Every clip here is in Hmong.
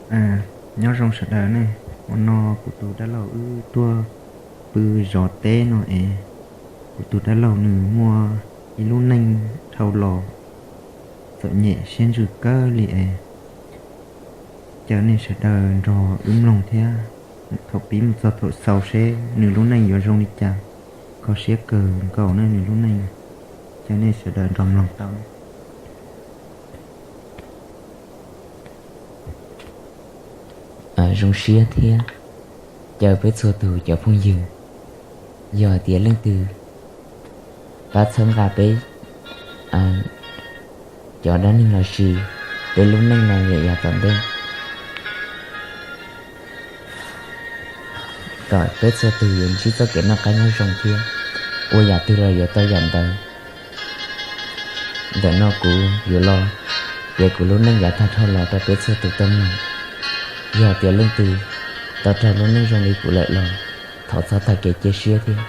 Nyob zoo sawv daws ne, hmo no kuv tus dab laug wb tuaj pw zov teb no es, kuv tus dab laug nws muaj ib lub neej dhau los txom nyem siab ntsws kawg li es, caw nej sawv daws nrog wb mloog thiab. Thaum pib mus txog thaum xaus seb nws lub neej yuav zoo li cas. Kho siab kawg nkaus ne nws lub neej, caw nej sawv daws nrog mloog tau. Zoo siab thiab caw peb txhua tus cov phooj ywg, yog hais tias leej twg pab txhawb nqa peb cov dab neeg lossis peb lub neej no yav tom ntej, kom peb txhua tus yuav ntsib txoj kev noj qab nyob zoo thiab ua yam twg los yuav tau yam ntawd. Ntawm no kuv yuav los piav kuv lub neej yav tag dhau los rau peb txhua tus tau mloog. Yog tias leej twg tau raug lub neej zoo li kuv lawm los thov txhob tag kev cia siab thiab,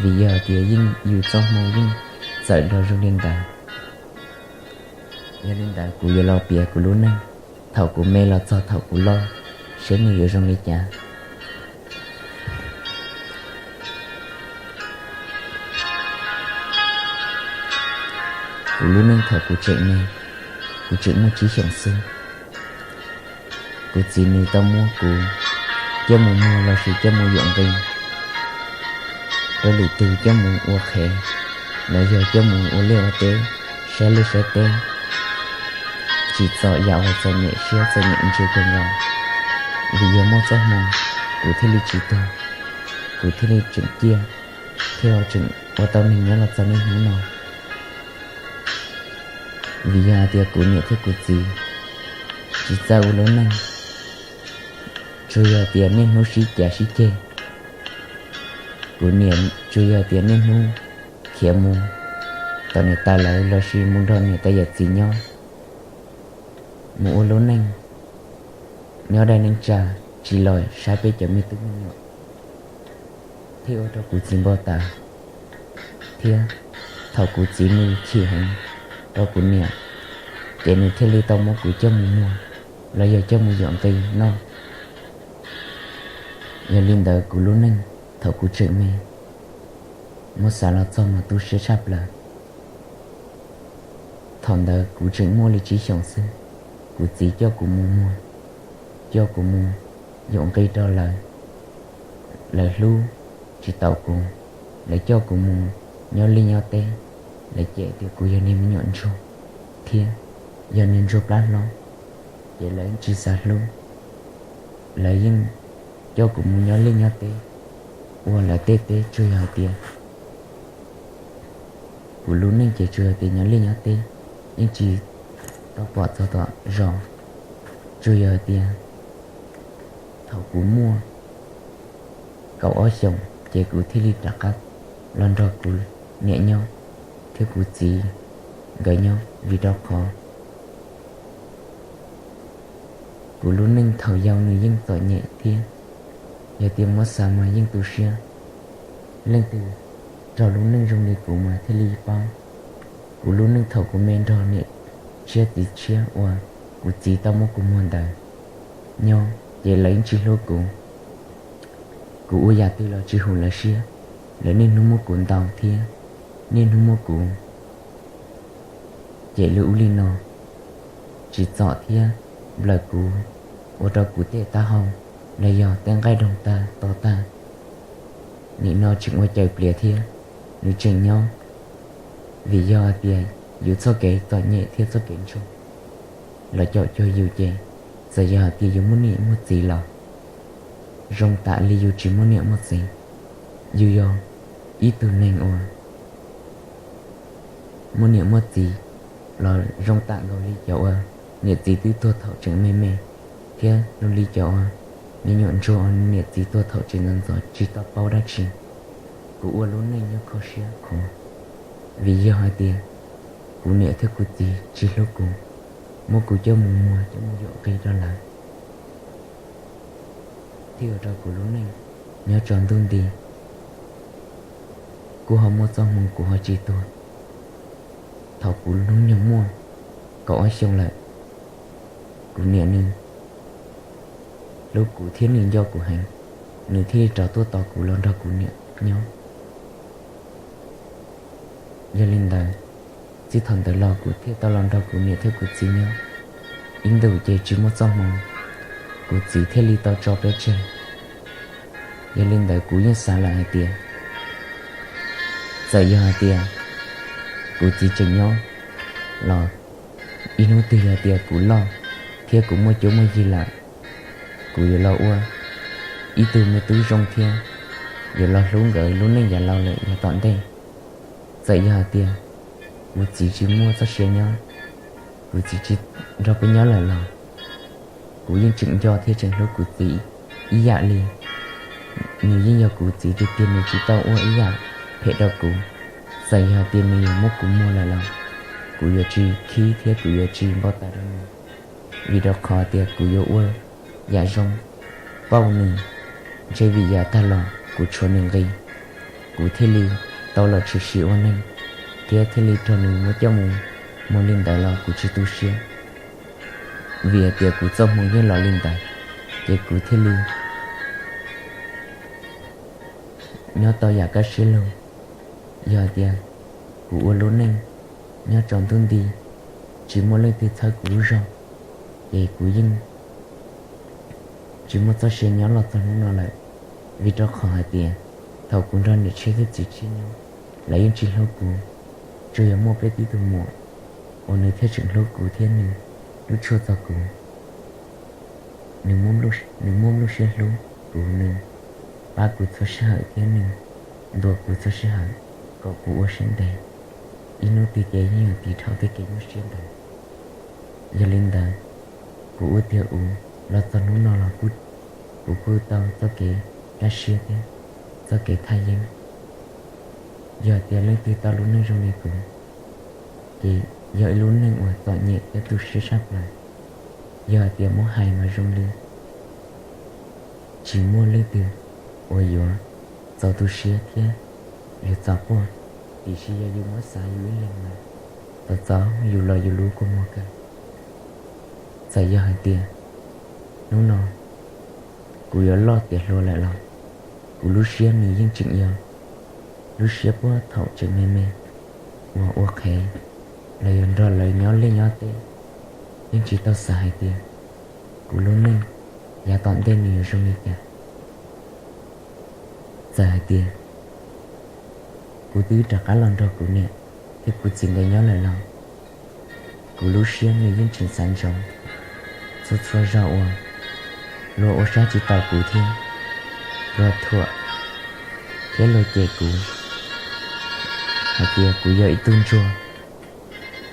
vim yog tias yeej yus txoj hmoo yeej txawm nrog zoo li ntawd. Yog li ntawd kuv yuav los piav kuv lub neej thaum kuv me los txog thaum kuv loj, seb nws yuav zoo li cas. Kuv lub neej thaum kuv tseem me, kuv tseem muaj tsib xyoos xwb, kuv txiv nws tau muab kuv coj mus muag lossis coj mus yuam nqi rau lwm tus coj mus ua qhev, los yog coj mus ua liaj ua teb, saib liaj saib teb, tsim txom yam uas txom nyem siab txom nyem ntsws kawg nkaus. Vim yog muaj txoj hmoo, kuv thiaj li tsis tuag, kuv thiaj li tseem ciaj, thiaj tseem ua tau neeg nyob los txog niaj hnub no. Vim yog hais tias kuv niam thiab kuv txiv tsis txawj ua lub neej, tsuas yog tias niaj hnub sib cav sib ceg. Kuv niam tsuas yog tias niaj hnub khiav mus tom niam tais lawv lossis mus nrog niam tais yawm txiv nyob, mus ua lub neej nyob dai neej tsa, tsis los saib peb cov me tub me nyuam, thiaj ua rau kuv txiv npau taws. Thiab thaum kuv txiv nws chim heev rau kuv niam, ces nws thiaj li tau muab kuv coj mus muag los yog coj mus yuam nqi noj. Yog li ntawd kuv lub neej thaum kuv tseem me, muab xav los txog mas tu siab tshaj plaws. Thaum ntawd kuv tseem muaj li tsib xyoos xwb, kuv txiv coj kuv mus muag, coj kuv mus yuam nqi rau lawv. Lawv hlub tsis taus kuv, lawv coj kuv mus nyob liaj nyob teb, lawv cem tias kuv yog niag me nyuam ntsuag thiab yog niag ntsuag plab hlob, ces lawv yeej tsis xav hlub. Lawv yeej coj kuv mus nyob liaj nyob teb, ua lawv tej teb tsuas yog hais tias kuv lub neej ces tsuas yog tias nyob liaj nyob teb, yeej tsis tau pom txog tom zos. Tsuas yog hais tias thaum kuv muaj kaum ob xyoos ces kuv thiaj li rov qab los nrog kuv niam nyob thiab kuv txiv nkawd nyob, vim rau qhov kuv lub neej thaum yau nws yeej txom nyem thiab, yog tias muab xav mas yeej tu siab. Leej twg raug lub neej zoo li kuv mas thiaj li paub. Kuv lub neej thaum kuv me nrog niam tshiab txiv tshiab uas kuv txiv tau muab kuv muag ntawd nyob ces lawv yeej tsis hlub kuv. Kuv ua yam twg los tsis haum lawv siab, lawv niaj hnub muab kuv ntaus thiab niaj hnub muab kuv cem li ub li no, tsim txom thiab nplawm kuv, ua rau kuv tej taub hau los yog tej nqaij doog tag to tag. Nim no tseem ua caws pliav thiab, nws tseem nyob, vim yog hais tias yus txoj kev txom nyem thiab txoj kev ntsuag los caum cuag yus ces txawm yog hais tias yus muaj niam muaj txiv los zoo tam li yus tsis muaj niam muaj txiv. Yus yog ib tug neeg uas muaj niam muaj txiv los zoo tam nkaus li cov uas niam txiv twb tuag thaum tseem me me, thiab zoo li cov uas me nyuam ntsuag uas niam txiv tuag thaum tseem ntxov ntxov tsis tau paub dab tsi. Kuv ua lub neej nyob kho siab khuav, vim yog hais tias kuv niam thiab kuv txiv tsis hlub kuv, muab kuv coj mus muag coj mus yuam nqi rau lawv, thiaj ua rau kuv lub neej nyob tsaus ntuj nti. Kuj ho muaj txoj hmoo kuv ho tsis tuag. Thaum kuv hnub nyoog muaj kaum ob xyoo lawm, kuv niam nws hlub kuv thiab nws nco kuv heev, nws thiaj li rov tuaj tos kuv los nrog kuv niam nyob. Yog li ntawd, txij thaum ntawd los kuv thiaj tau los nrog kuv niam thiab kuv txiv nyob. Ib ntus ces tsis muaj txoj hmoo, kuv txiv thiaj li tau tso peb tseg. Yog li ntawd kuv yeej xav lawm hais tias, txawm yog hais tias kuv txiv tseem nyob los, ib hnub twg yog tias kuv loj thiab kuv muaj cuab muaj yig lawm, kuv yuav los ua ib tug me tub zoo thiab yuav los hlub nkawd lub neej yav laus lawm yav tom ntej. Txawm yog hais tias kuv txiv tsis muaj txoj sia nyob, kuv txiv tsis nrog peb nyob lawm los, kuv yeej tseem nco thiab tseem hlub kuv txiv ib yam li. Nws yeej yog kuv txiv tiag tiag, nws tsis tau ua ib yam phem rau kuv. Txawm yog tias nws yuav muab kuv muag lawm los, kuv yuav tsis khib thiab kuv yuav tsis npau taws rau nws, vim rau qhov tias kuv yuav ua yam zoo pauj nws. Ntshe vim yav tag los kuv tshuav nws nqi, kuv thiaj li tau los tshwm sim ua neeg, thiab thiaj li raug nws muab coj mus muag li ntawd los kuv tsis tu siab. Vim hais tias kuv txoj hmoo yeej los li ntawd, ces kuv thiaj li nyob tau yam kaj siab lug. Yog hais tias kuv ua lub neej nyob tsaus ntuj nti, tsis muaj leej twg txhawb kuv lub zog, ces kuv yeej tsis muaj txoj sia nyob los txog hnub no lawm. Vim rau qhov hais tias thaum kuv nrog niam tshiab thiab txiv tshiab nyob, lawv yeej tsis hlub kuv, tsuas yog muaj peb tib tug muam uas nws thiaj tseem hlub kuv thiab nws hlub tshua txog kuv. Nws muaj lub siab hlub kuv, nws pab kuv txhua sij hawm thiab nws ntuas kuv txhua sij hawm kom kuv ua siab ntev. Ib hnub twg ces yeej yuav tiv dhau tej kev nyuaj siab ntawd. Yog li ntawd, kuv ua tiag ua los txog hnub no los kuv kuj tau txoj kev kaj siab thiab txoj kev thaj yeeb. Yog tias leej twg tau lub neej zoo li kuv, ces yog ib lub neej uas txom nyem thiab tu siab tshaj plaws. Yog hais tias muab hais mas zoo li tsis muaj leej twg uas yuav txaus tu siab thiab yuav txaus quaj, tiam sis yog yus muab xav yus ib leeg mas txom txom nyem yus los yus lub kua muag kawg. Txawm yog hais tias hnub no kuv yuav loj tiav hluas lawm los kuv lub siab nws yeej tseem yog lub siab puag thaum tseem me me uas ua qhev los yog nrog lawv nyob liaj nyob teb, yeej tsis tau xav hais tias kuv lub neej yav tom ntej nws yuav zoo li cas. Txawm hais tias kuv twb rov qab los nrog kuv niam thiab kuv txiv nkawd nyob lawm los kuv lub siab nws yeej tseem xav ntsoov txhua txhua zaus uas luag ua sab tsis taus kuv thiab luag thuam thiab luag cem kuv hais tias kuv yog ib tug ntsuag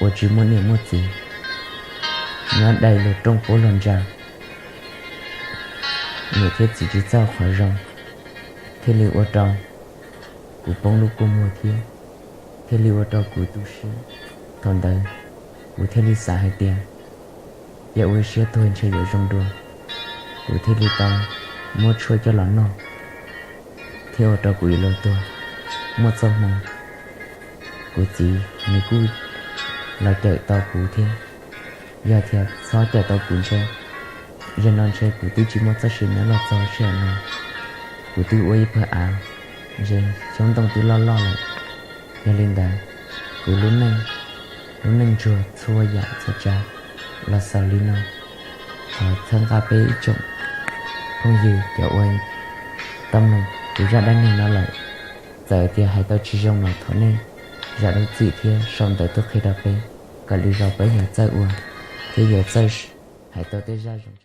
uas tsis muaj niam muaj txiv, nyob dai luag rooj puab luag ntsa, niam thiab txiv tsis txawj qhov zoo, thiaj li ua rau kuv poob lub kua muag thiab thiaj li ua rau kuv tu siab. Thaum ntawd kuv thiaj li xav hais tias cia ua siab tuag ntshe yuav zoo dua. Kuv thiaj li tau muab tshuaj coj los noj thiab ua rau kuv yuav luag tuag. Muaj txoj hmoo kuv txiv nws kuj los cawm tau kuv thiab. Yog tias txhob cawm tau kuv ntshe, zaum no ntshe kuv twb tsis muaj txoj sia nyob los txog sij hawm no. Kuv twb ua ib pawg av, ntshe xyoob ntoo twb loj loj lawm. Yog li ntawd, kuv lub neej, lub neej ntsuag txhua yam txhua tsav los xaus li no. Thov txhawb nqa peb ib tsoom phooj ywg cov uas tau mloog kuv zaj dab neeg no lawm. Txawm tias hais tau tsis zoo los thov nej zam lub txim thiab sau ntawv tuaj qhia rau peb kom lwm zaus peb yuav txawj ua thiab yuav txawj hais tau tej zaj zoo.